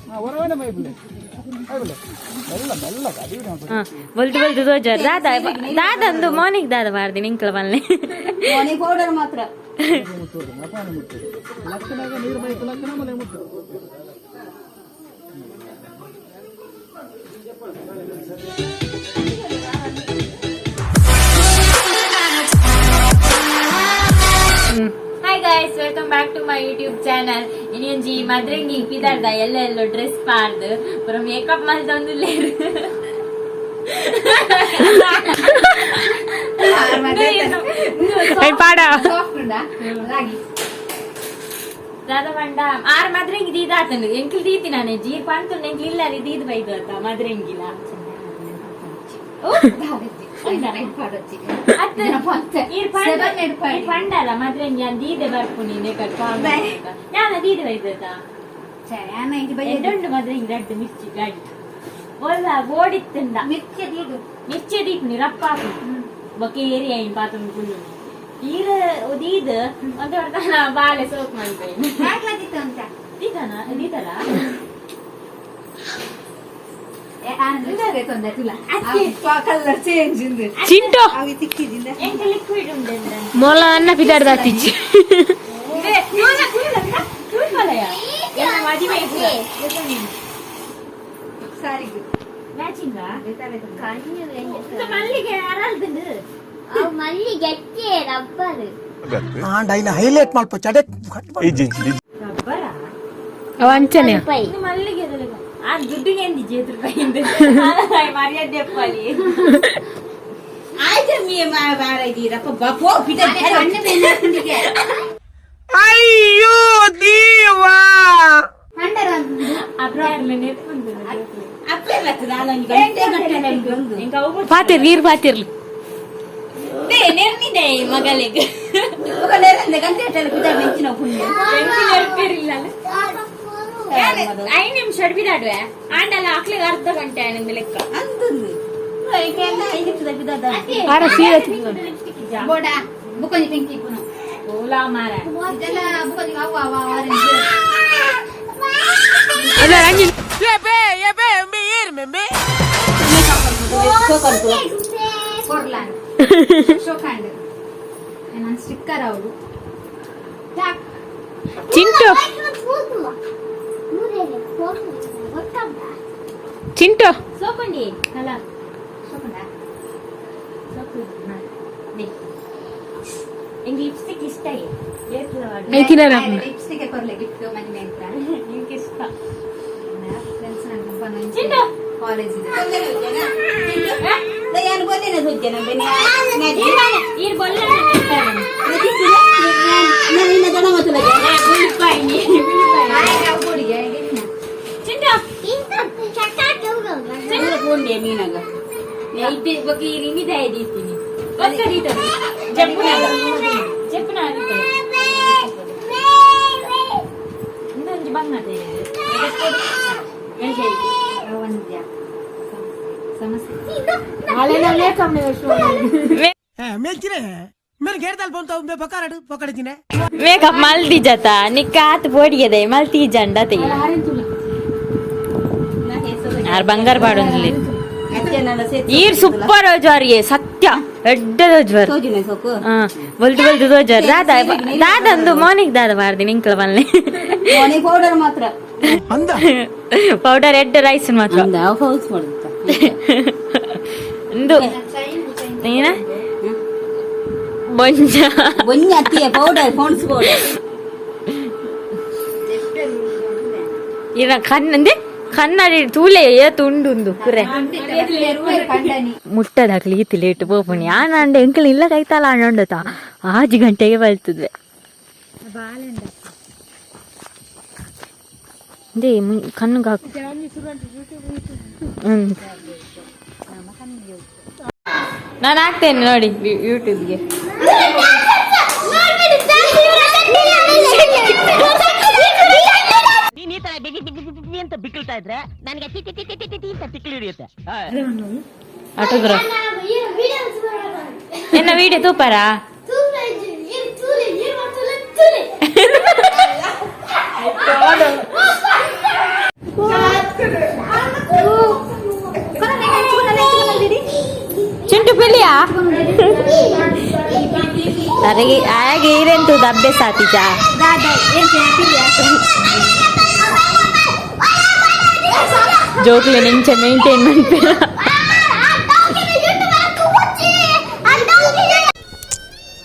ಹಾ, ಬೊಲ್ದು ಬೊಲ್ದು ತೋಜಾರ ದಾದ ದಾದಂದು ಮೋನಿಗ್ ದಾದ ಬಾರ್ದಿನಿ ಇಂಕ್ಲ ಬಲ್ಲೆ. ಪೌಡರ್ ಮಾತ್ರ. Hi guys, welcome back to my YouTube channel. ಇನಿಯೊಂಜಿ ಮದ್ರಂಗಿ ಪಿದಾರ್ದ ಎಲ್ಲ ಎಲ್ಲೋ ಡ್ರೆಸ್ ಪಾರ್ದು ಪುರ ಮೇಕಪ್ ಮಲ್ತೊಂದುಲ್ಲೇರು. ಪಾಡ. ಸಾಫ್ಟ್ ಉಂಡಾ ರಾಗಿ? ದಾದ ಪಂಡ ಆರ್ ಮದ್ರಂಗಿ ದೀದಾತನು ಎಂಕ್ಲು ದೀತಿ ನಾನೇ ಜೀರ್ ಪಂತುಂಡು ಎಂಕ್ಲು ಇಲ್ಲ ದೀದ್ ಬೈದು ಅತ್ತ ಮದ್ರಂಗಿಲ. ಈರ್ ಪಂಡ ಈರ್ ಪಂಡಲ ಮದ್ರಂಗಿ ಅನ್ ದೀದೆ ಬರ್ಪುನಿ ನೇಕಟ್ ಯಾನ ದೀದೆ ಬೈದತ್ತ ಎಡ್ಡುಂಡು ಮದ್ರಂಗಿ ರಡ್ಡು ಮಿರ್ಚಿ ಗಾಡಿ ಒಲ್ಲ ಓಡಿತ್ತುಂಡ. ಮಿರ್ಚಿ ದೀದು. ಮಿರ್ಚಿ ದೀಪುನಿ ರಪ್ಪಾಪು ಬೊಕ ಏರಿ ಐನ್ ಪಾತೊಂದು ಕುಲ್ಲುನಿ ಈರ್ ದೀದ್ ಒಂದು ವರ್ತಾನ ಬಾಲೆ ಸೋಕ್ ಮಲ್ಪೇನ್. ಹಾಕ್ಲಾತಿತ್ತು ಅಂತ. ದೀತನ ದೀತಲ. Colour change. ಚಿಂಟು. ಅవి ತಿಕ್ಕಿದಿಂದ. ಎಂಕ ಲಿಕ್ವಿಡ್ ಉಂಡು. ಮೊಲ ಅನ್ನ ಪಿದಾಡ್ದಾತಿಚ್ಚಿ. ಸಾರಿಗೆ. ಮ್ಯಾಚಿಂಗ್ ಮಲ್ಲಿಗೆ ಅರಲ್ದುಂಡು. ಮಲ್ಲಿಗೆ ರಬ್ಬರ್. ಆಂಡ ಐನ ಹೈಲೈಟ್ ಮಲ್ಪ ಚಡೆ ಕಟ್. ರಬ್ಬರ. ಅವ ಅಂಚನೆ. ಇದು ಮಲ್ಲಿಗೆ ಅದಲ್ಲ. ಆ ದುಡ್ಡಿಗೆ ಎಂದಿ ಜೇತು ರೂಪಾಯಿ ಮರ್ಯಾದೆ ಅಪ್ಪಲಿ. ಅಯ್ಯೋ ದೇವಾ. ಅಪ್ಪ ನೆರ್ಪುಂಡು. ಎಂಕ ಅವು. ಪಾತಿರ್ಲಿ ನೀರ್ ಪಾತಿರ್ಲಿ. ನೆರ್ನಿದೆ ಮಗಳಿಗೆ. ಎಂಕ್ ನೆರ್ಪಿರಿಲ್ಲ. 5 ನಿಮಿಷ ಬಿದಾಡುವೆ ಆಂಡಲ ಅಕ್ಲಿಗೆ ಅರ್ಧ ಗಂಟೆ ಆನಂದ ಲೆಕ್ಕ. ಆರ ಸೀರೆ. ಬೋಡ ಬುಕ್ಕೊಂಜಿ ಪಿಂಕಿ ಇಪ್ಪುನು. ಓಲಾ ಮಾರ. ಇದೆಲ್ಲ ಬುಕ್ಕೊಂಜಿ ಅವು ಅವ ಆರೆಂಜ್. ಅಲ್ಲ ರಂಜಿನ್. ಕೊರ್ಲಾನ್ ಶೋಕಾಂಡ್ ನಾನು ಸ್ಟಿಕ್ಕರ್ ಅವರು. ಚಿಂಟು. ಚಿಂಟು. ಸೋಪಂಡಿ ಅಲ್ಲ. ಶೋಕಂಡ. ಸೋಪು ಎಂಗ್ ಲಿಪ್ಸ್ಟಿಕ್ ಇಷ್ಟ. ಐತಿನ. ಲಿಪ್ಸ್ಟಿಕ್ ಕೊರ್ಲೆ ಗಿಫ್ಟ್ ಮನೆ ಅಂತ. ನಿಂಗೆ ಇಷ್ಟ. ಫ್ರೆಂಡ್ಸ್. ಚಿಂಟು. ಕಾಲೇಜ್. ಈರ್ ಬೊಲ್ಲ. ಚಿಂಟು. ಇದ್ದೆ ಬೊಕ್ಕ ಈರ್ ಇನ್ನಿದೆ ದೀತೀನಿ ಬೊಕ್ಕ ದೀತ ಜಪ್ಪುನಾಗ ಜಪ್ಪುನಾಗ ಇಂದೊಂಜಿ ಬಂಗತೆ. ಸಮಸ್ಯೆ. ಮೇಲ್ಚಿನೆ ಮೇಲ್ ಗೇರ್ದಾಲ್ ಬಂತ ಬೊಕ್ಕಾರಡು ಬೊಕ್ಕಡಚಿನೆ. ಮೇಕಪ್ ಮಲ್ದಿ ಜತ ನಿಕ್ಕ ಆತ್ ಬೋಡಿಗೆದೆ ಮಲ್ತಿ ಜಂಡ ಯಾರು ಬಂಗಾರ ಪಾಡೊಂದಿಲ್ಲ. ಈರ್ ಸೂಪರ್ ಜ್ವಾರಿಗೆ ಸತ್ಯ ಎಡ್ಡದ ಜ್ವರ. ಹಾ, ಬೊಲ್ದು ಬೊಲ್ದು ತೋಜಾರ್ ದಾದ ದಾದಂದು ಮೋನಿಗ್ ದಾದ ಬಾರ್ದಿನಿ ಇಂಕ್ಲ ಬಲ್ಲೆ. ಪೌಡರ್ ಮಾತ್ರ. ಅಂದ. ಪೌಡರ್ ಎಡ್ಡ ರೈಸ್ ಮಾತ್ರ. ಇಂದು ಏನ ಬೊಂಜ. Powder pounds powder. ಇರ ಕಣ್ಣಂದೆ ಕನ್ನಡಿ ತೂಲೆ ಏತ್ ಉಂಡು ಉಂದು ಕುರೆ. ಕಂಡನಿ. ಮುಟ್ಟದಾಕ್ಲಿ ಈತಿ ಲೇಟ್ ಪೋಪುಣಿ ಆನಂಡ ಎಂಕಲ್ ಇಲ್ಲ ಕೈತಾಲ ಆಂಡತ 6 ಗಂಟೆಗೆ ಬಲ್ತದೆ. They ಕಣ್ಣುಗೆ ಹಾಕು. ಹ್ಮ್ ನಾನು ಹಾಕ್ತೇನೆ ನೋಡಿ ಯೂಟ್ಯೂಬ್ಗೆ. ನೀನ್ ಈ ತರ ಬಿಗಿ ಬಿಗಿ ಬಿಗಿ ಅಂತ ಬಿಕ್ಕಳ್ತಾ ಇದ್ರೆ ನನಗೆ T T T T T T ಅಂತ ತಿಕ್ಲಿ ಹಿಡಿಯುತ್ತೆ. ಆಟೋಗ್ರಾಫ್ ಎನ್ನ ವಿಡಿಯೋ ತೂಪಾರಾ? ಅರೆಗೆ ಆಗೆ ಈರೆಂತು ದಬ್ಬೆ ಸಾತಿಜಾ. ಜೋಕ್ಲೆ ನಿಂಚೆ ಮೇಂಟೈನ್ ಮಾಡ್ತೀರ.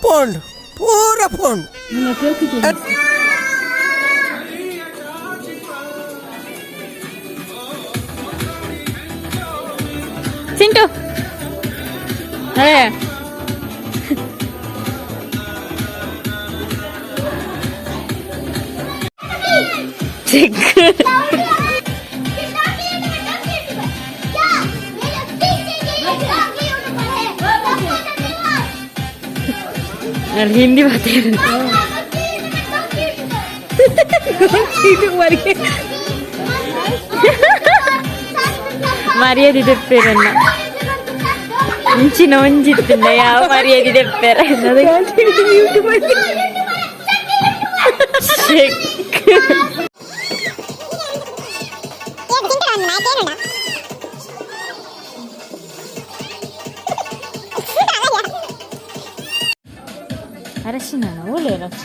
ಪೋಂಡ್ ಪೂರ ಪೋಂಡ್. ಚಿಂಟು, ಅರೆ ಚೆಕ್. ಹಿಂದಿ ಮಾತಾಡ. ಮರ್ಯಾದೆ ದೆಪ್ಪೇರನ್ನ ಇಂಚಿನ ಒಂಜಿತ್ತಿಂದ ಯಾವ ಮರ್ಯಾದೆ ದೆಪ್ಪೇರ. ಚೆಕ್. ಅರಶಿನ ಓಲೆ ರಕ್ಷ.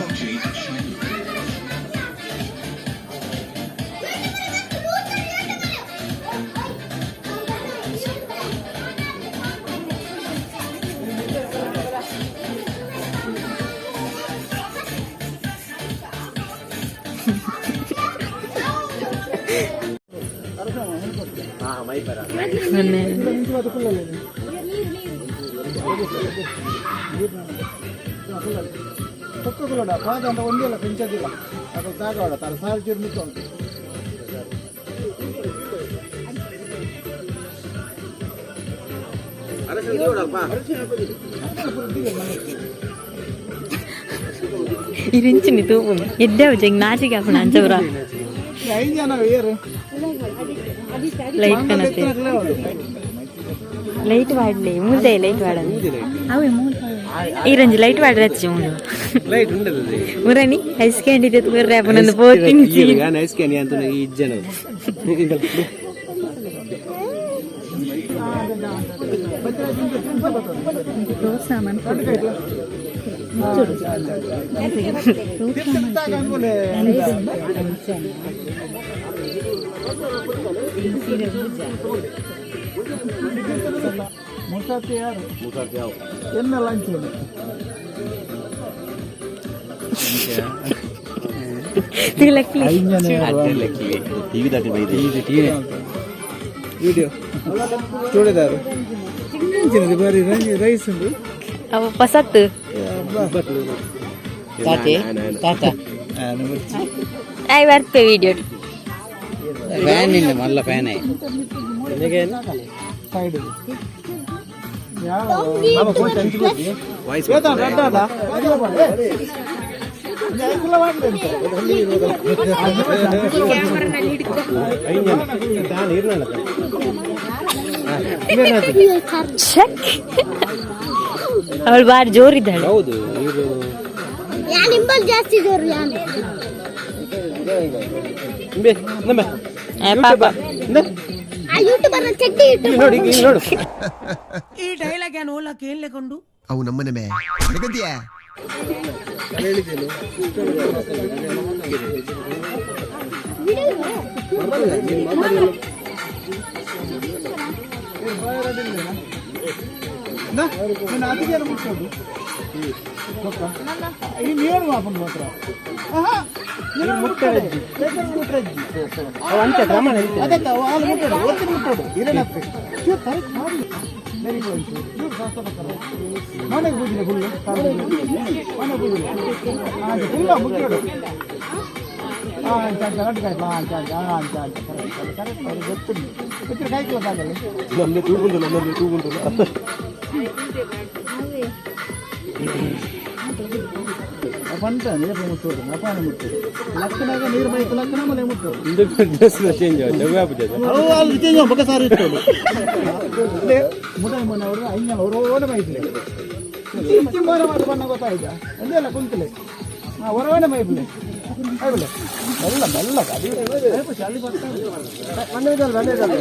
ತೊಕ್ಕುಗಳೋಡ ಪಾದ ಒಂದೆಲ್ಲ ಪಿಂಚದಿಲ್ಲ ಅದು ತಾಗವಾಡ ತರ ಸಾರು ಚಿರ್ಮಿತ್ತು ಉಂಟು. ಇರಿಂಚಿನಿ ತೂಪುನು ಎದ್ದಾವು ಜಂಗ್ ನಾಚಿಗೆ ಹಾಪುಣ ಅಂಚವ್ರ. ಐದು ಜನ ಏರು. ಲೈಟ್ ಕನತೆ, ಲೈಟ್ ವಾಡ್ಲಿ ಮುಲ್ದೆ ಲೈಟ್ ವಾಡ ಅವೇ ಮೂಲ. ಈ ರಂಜಿ ಲೈಟ್ ವಾಡ್ರೆ ಹಚ್ಚಿ ಮೂಲು. ಲೈಟ್ ಉಂಡದ. ಮುರಣಿ ಐಸ್ ಕ್ಯಾಂಡಿ ಮುರ್ರೆ ಹಾಪುನಂದು ಪೋತೀನಿ. ಐಸ್ ಕ್ಯಾಂಡಿ ಅಂತ ಇಜ್ಜನ. ಮುಸಾತಿ ಯಾರು ಎನ್ನ lunch. TV TV. Video churidar ಬಾರಿ ರೈಸ್ ಉಂಟು. ಅವ ಪಸತ್ತು. ತಾತ. I ಬರ್ಪೆ ವಿಡಿಯೋ. ಫ್ಯಾನ್ ಇಲ್ಲ, ಮಲ್ಲ ಫ್ಯಾನ್. ಸೈಡ್. ವಾಯ್ಸ್. ಚೆಕ್. ಅವಳು ಬಾರಿ ಜೋರಿದ್ದಾಳೆ. ಹೌದು, ಇವರು. ಯಾನ್ ಇಂಬಲ್ ಜಾಸ್ತಿ ಜೋರು ಯಾನ್. ಏ ಪಾಪ. ಆ ಯೂಟ್ಯೂಬರ್ ಚಡ್ಡಿ ಯೂಟ್ಯೂಬರ್. ನೋಡಿ, ಇಲ್ಲಿ ನೋಡು. ಈ ಡೈಲಾಗ್ ಏನು ಓಲಕ್ಕೆ ಏನ್ ಲೆಕ್ಕೊಂಡು? ಅವು ನಮ್ಮನೆ ಮೇ ಗತಿಯಾ. ಅದಕ್ಕೆ ಮುಟ್ಟೋದು ಈ ನೀರು ಮಾಪನ್ ಮಾತ್ರ. ಅಂತೆ ಪ್ರಮಾಣ. ಅದಕ್ಕೆ ಹಾಲು ಮುಟ್ಟೋಡು, ಒತ್ತಿ ಮುಟ್ಟೋಡು ಇರೇನತ್ತೆ ಕರೆಕ್ಟ್ ಮಾಡಿ. Very good. ಮನೆಗೆ ಪೂಜೆ ಫುಲ್, ಮನೆ ಪೂಜೆ ಫುಲ್ಲ ಮುಟ್ಟೋಡು. ಹಾಂ, ಅಂಚ ಅಂಚ ನಡ್ಕಾಯ್ತು. ಹಾಂ, ಅಂಚ ಅಂಚ, ಹಾಂ, ಅಂಚ ಅಂಚ. ಕರೆಕ್ಟ್ ಕರೆಕ್ಟ್, ಅವ್ರಿಗೆ ಗೊತ್ತುಂಟು. ಗೊತ್ತಿರ ಕಾಯ್ಕಲ್ಲ ಸಾಕಲ್ಲ. ನಮ್ದು ತೂಗುಂಟು, ನಮ್ಮದು ತೂಗುಂಟು. ಪಂಟ ನೀರು ಮುಟ್ಟೋದು, ಅಪಾನ ಮುಟ್ಟೋದು, ಲಕ್ಕನಾಗ ನೀರು ಮೈತು ಲಕ್ಕನ ಮನೆ ಮುಟ್ಟೋದು. Dress change. ಅವು ಅಲ್ಲಿ ಚೇಂಜ್ ಬೊಕ ಸಾರು ಇಟ್ಟೋದು ಮುಟೈ ಮೊನ್ನೆ ಅವರು ಐഞ്ഞ ಹೊರವನೆ ಮೈಪ್ಲೆ ಇಂಚಿ ಮೋರೆ ಮಾತು ಬಣ್ಣ ಗೊತ್ತಾಯ್ತಾ? ಒಂದೇ ಅಲ್ಲ ಕುಂತಲೆ. ಹಾಂ, ಹೊರವನೆ ಮೈಪ್ಲೆ ಐಬಲೆ ಮೆಲ್ಲ ಮೆಲ್ಲ ಅದು ಅಲ್ಲಿ. ಬಂದಿದ್ದಲ್ಲ, ಬಂದಿದ್ದಲ್ಲ.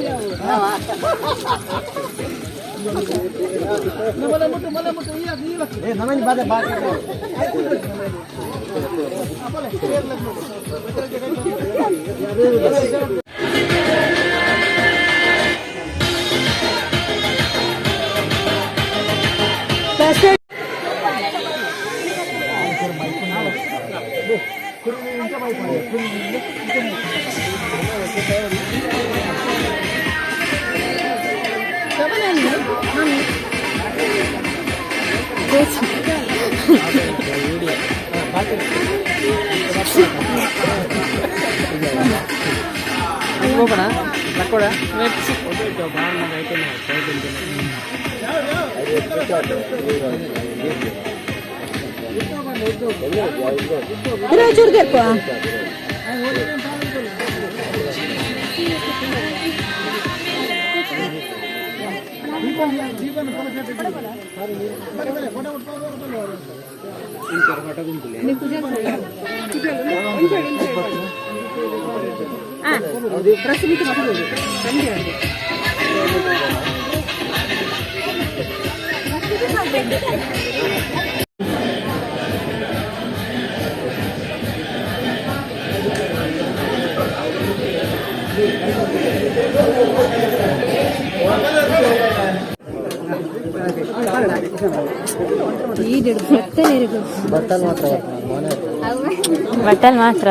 ಬಟ್ಟಲ್ ಮಾತ್ರ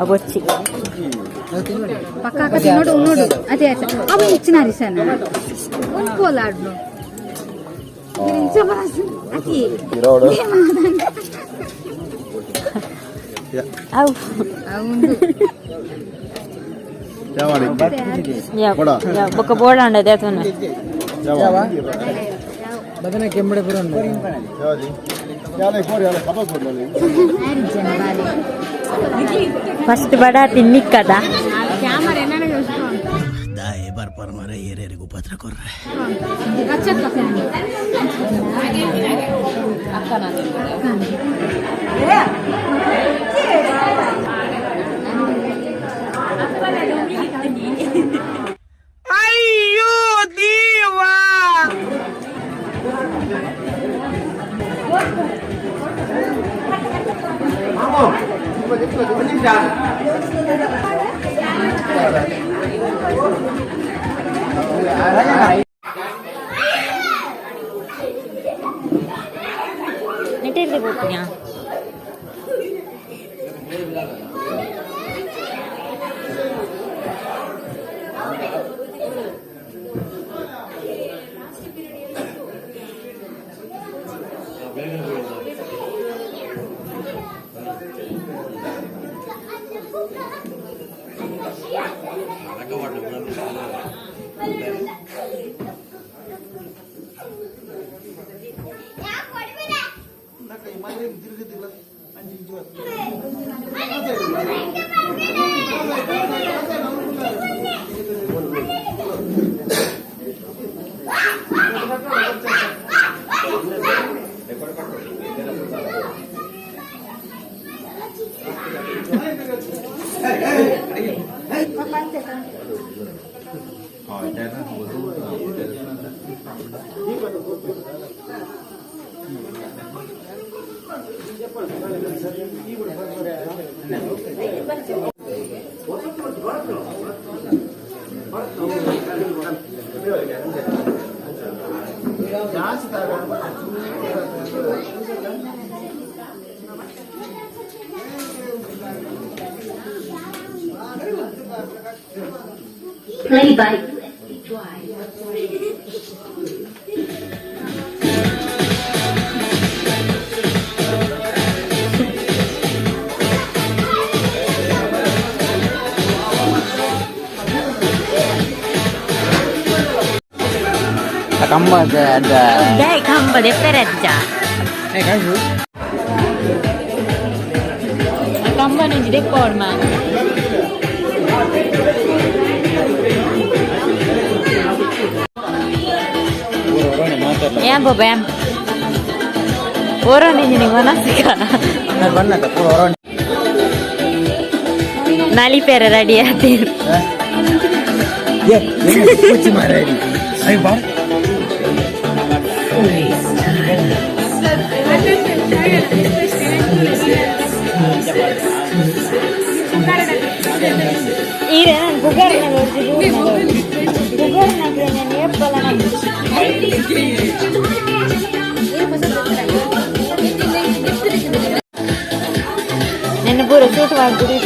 ಅಬೊಚ್ಚಿ ಪಕ್ಕ ನೋಡು ನೋಡು ಅದೇ ಅವ ಇಚ್ಚಿನ ಅರಿಸನ ಉಂಪೋಲಾಡ್ನು ಅವು ಬೊಕ್ಕ ಬೋಡಾಂಡ ದೇತನ ಫಸ್ಟ್ ಬಡ ತಿನ್ನಿಕ್ಕದ ದಾಯೆ ಬರ್ಪರ್ ಮಾರ ಏರಿಯರಿಗೆ ಉಪದ್ರ ಕೊರ್ರೆ. ನೆಟ್ಟಿರ್ಲಿ ಹೋಗ್ತೀಯಾ? Play by USB drive. Dai ಕಂಬ ದೆಪ್ಪೆರಜ್ಜ ಕಂಬ నుంచి ದೆಪ್ಪೋಡು ಮಾ ಏನ್ ಬಾಬಾ ಏನ್ ಓರೋ ನಿಂಜಿನಿ ಮನಸ್ಸಿಗ ನಲಿಪೇರ ರೆಡಿ ಆತೀರು. ಈರೆ ನಾನು ಪುಗರ್ನ ಪುಗರ್ನ ಏಪಲ. ನೆನ್ನೆ ಪೂರ ಶೂಟ್ ಮಾಡ್ಬಿಡಿ.